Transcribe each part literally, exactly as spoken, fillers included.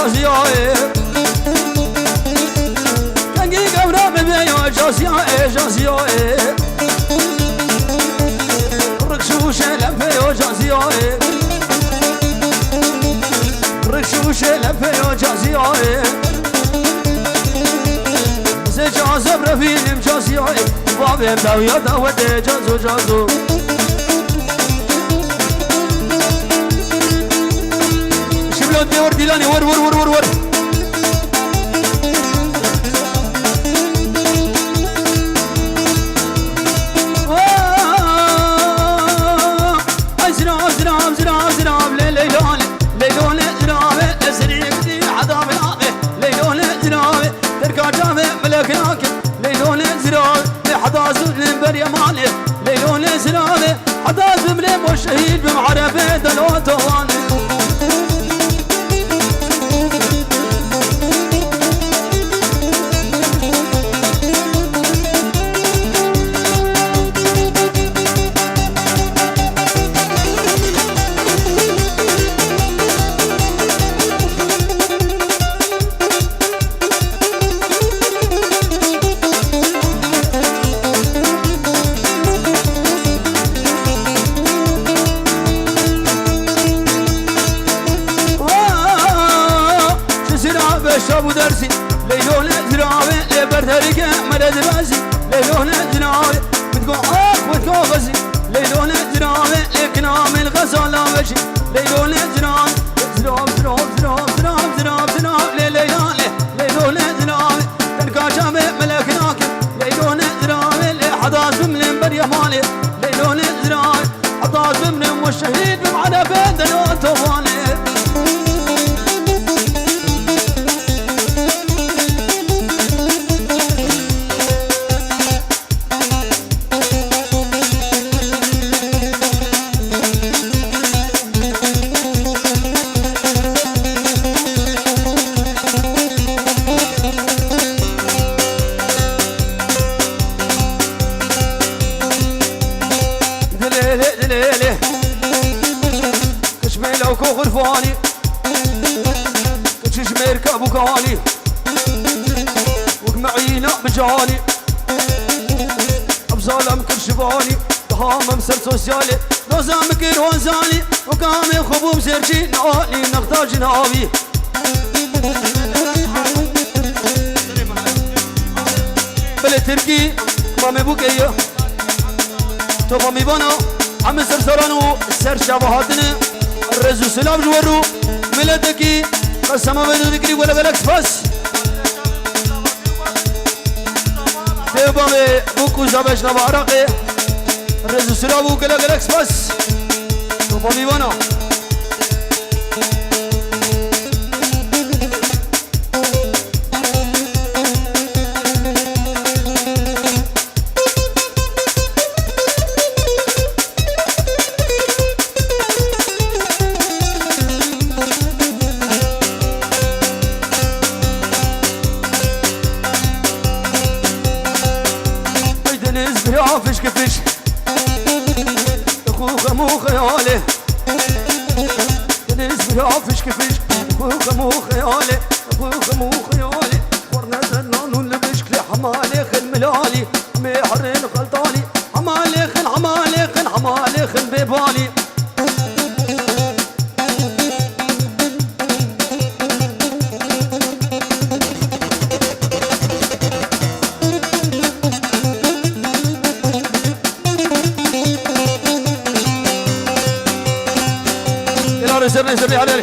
Caziyayê. Kengî gewra min bê ya caziyayê, caziyayê. Rik şûşe lepê ya caziyayê. Rik şûşe lepê ya caziyayê. Zê cazo revînim caziyayê. Bavê dawya dawetê cazo cazo. Şiblo dê wer dîlanê wer wer wer wer wer. Ay zirav zirav zirav zirav lê leylonê. Leylonê zirave, ez rêkdî heda ve ave. Leylonê zirave, derka çavê melek nakim. Leylonê zirave, heda zû li berê malê. Leylonê zirave, heda zû li mo şehîd bim, erebê delo towanê. Ji zirave şav û dersî, leylonê zirave, lê ber derike mere dibezî, leylonê zirave, wit go ax, wit go xezî, leylonê zirave, lê kinamê li xezala vejî, leylonê zirave, zirav, zirav, zirav, lê leyla lê, leylonê zirave, derka çavê melek nakim, leylonê zirave, lê heda zû min ê berê malê, leylonê zirave. Heta zimrim û şehîd bim, erebê delo towanê. Dilê lê, dilê lê. Kiç mêlewko xurfanî, kiç ji mêrka bûkanî, wek meîna micanî, ev zalem kir şivanî, diha mem ser sosyalê, doza min kir wan zanî, wek amê xwe bûm zêrcî, neanî nexta jinavî. Belê Tirkî, mamê bûkê ye. Topa mîvana, em ê ser saran û ser şeva hatine. Rêz û silav ji we rû. Miletekî, qesema vê dikirî gelek gelek spas. Dê bavê bûk û zaveş nava Iraqê. Rêz û silav û gelek gelek spas. Topa mîvana. Ay deniz bira fişki fiş. Xu xemu xeyalê. Deniz bira fişki fiş. Xu xemu xeyalê. Xu xemu xeyalê. Xorne de nanûn li bişk lê hemalê xil milalî. Mê herên xeltalî. Hemalê xil, hemalê xil, hemalê xil bêbalî. Helal, zerrê, zerrê, helal.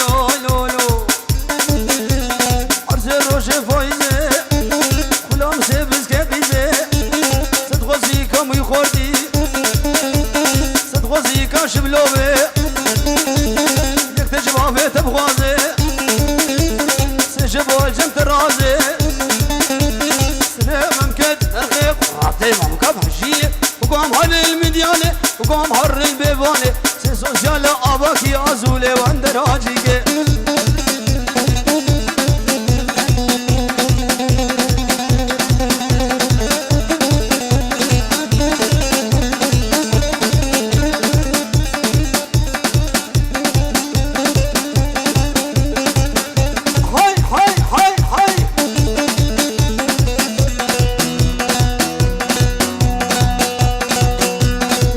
lo, lo, lo, lo. Arzê rojê fayzê, xulam sê bizke qîzê. Sed xwezî kamî xwardî, sed xwezî ka şiblovê. Yek te ji bavê te bixwazê, sê ji bo cem te razê. Sine memket erxê, xatê mamka bajî. Gom har il Midyane, gom har il Bêvane, sê sosyal avakî azûlê wan deracîke. Hay, hay, hay, hay.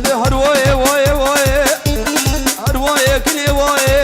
Lê her wayê, wayê, wayê. Her wayê, kinê wayê.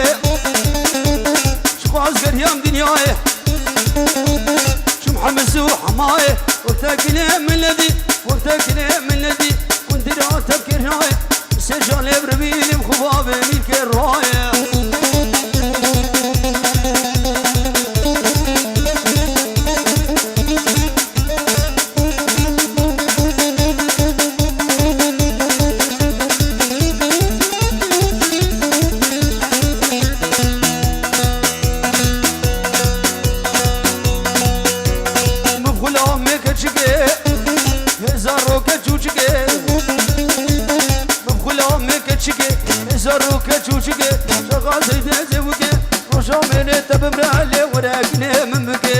Û keçûçikê, şexa zeyde zewikê, roja mêrê te bimre lê were kinê min bike.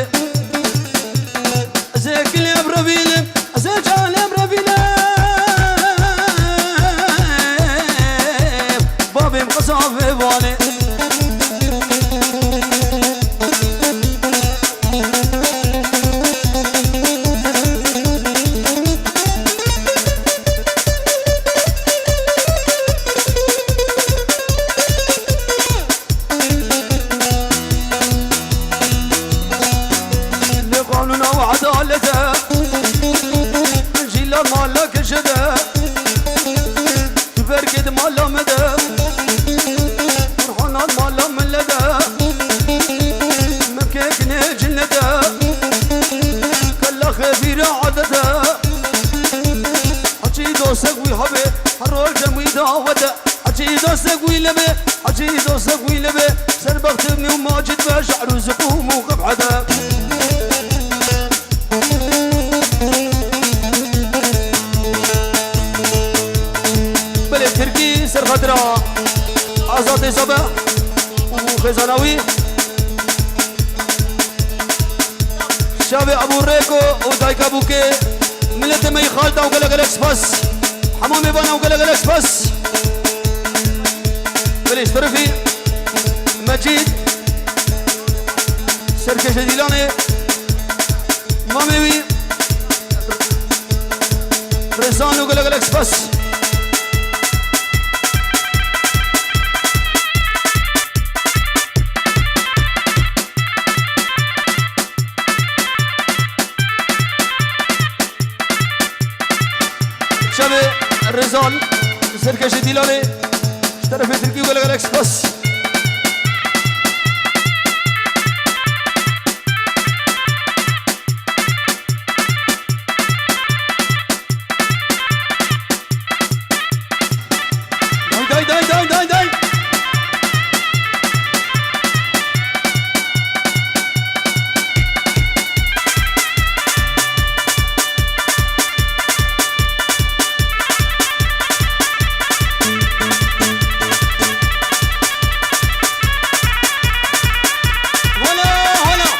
Ez ê kilê em revînim, ez ê canê em revînim. Bavê min qeza vê vanê. Li qanûna û edalete, min jî la mala kişide. Tu berkê di mala me de, Qur'ana di mala min le de. Min kekine cinnete, kella xebîra adete. Hecî dostek wî hebe, her roj dem wî dawete. Hecî dostek wî lebe, hecî dostek wî lebe. Ser bextê min û Macid be, şe'r û ziqûm û qebhede. Belê tirkî ser xatira Azadê Sabe û xêzana wî. Şavê Ebû Rêko û dayika Bûkê, miletê me yî xalta û gelek gelek spas. Hemû mêvana û gelek gelek spas. Belê ji terefî Mecîd, serkêşê Dîlanê, mamê wî, Rizan û gelek gelek spas. Şevê Rizan, serkêşê Dîlanê, ji terefê tirkî û gelek gelek spas. Day, day, day, day, day, day. Hola, hola.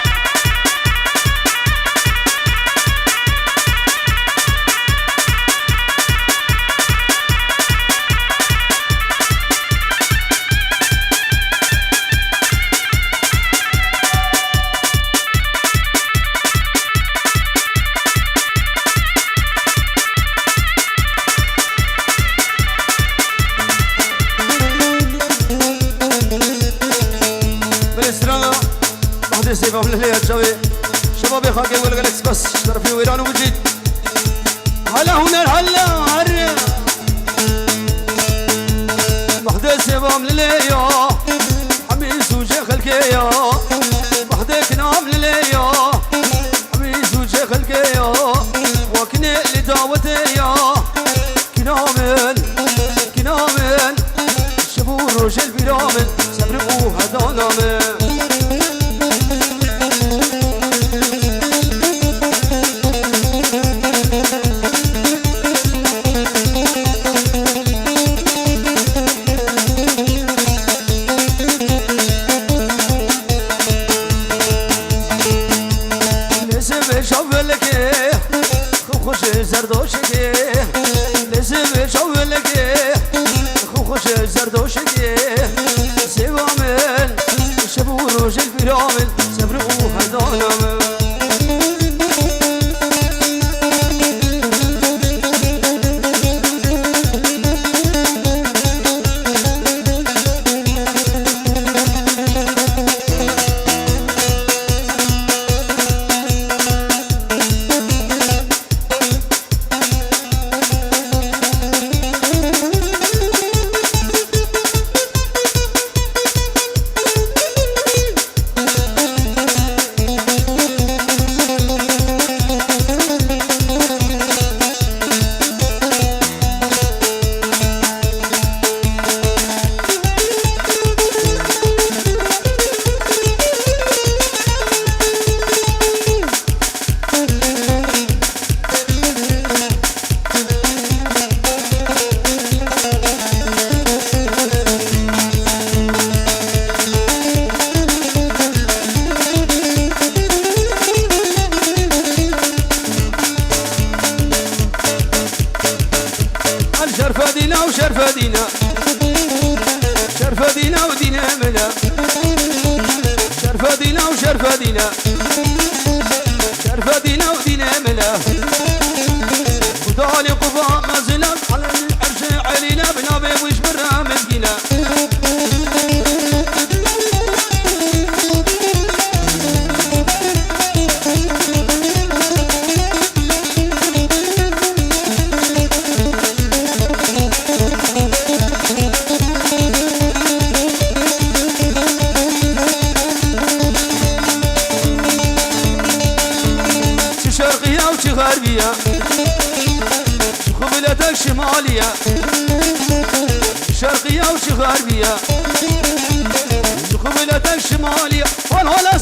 Belê strana Mehdê Seyf Amlelê ya çavê şebabê xakê we li gelek spas ji terefê wêran û Micîd. Hala huner hala her. Mehdê Seyf Amlelê ya. Hemî sûcê xelkê ya. Mehdê kinam lilê ya. Hemî sûcê xelkê ya. Wa kinê li dawetê ya. Kîna min, kîna min, şev û rojê li bîra min, sebr û hedana min. Nêzî vê çavelekê, xwe xweş zerdoşekê. Nêzî vê çavelekê, xwe xweş zerdoşekê. Sêva min, şev û rojê li bîra min, sebr û hedana min. Şerfe dîne û dînê mile. Ku dalê quva mezile, alel erşê elîle, bi navê wî ji min re mizgîne. Çi şerqiya û çi xerbiya, çi qibletek şimaliya. Çi şerqiya û çi xerbiya, çi qibletek şimaliya. Hol hole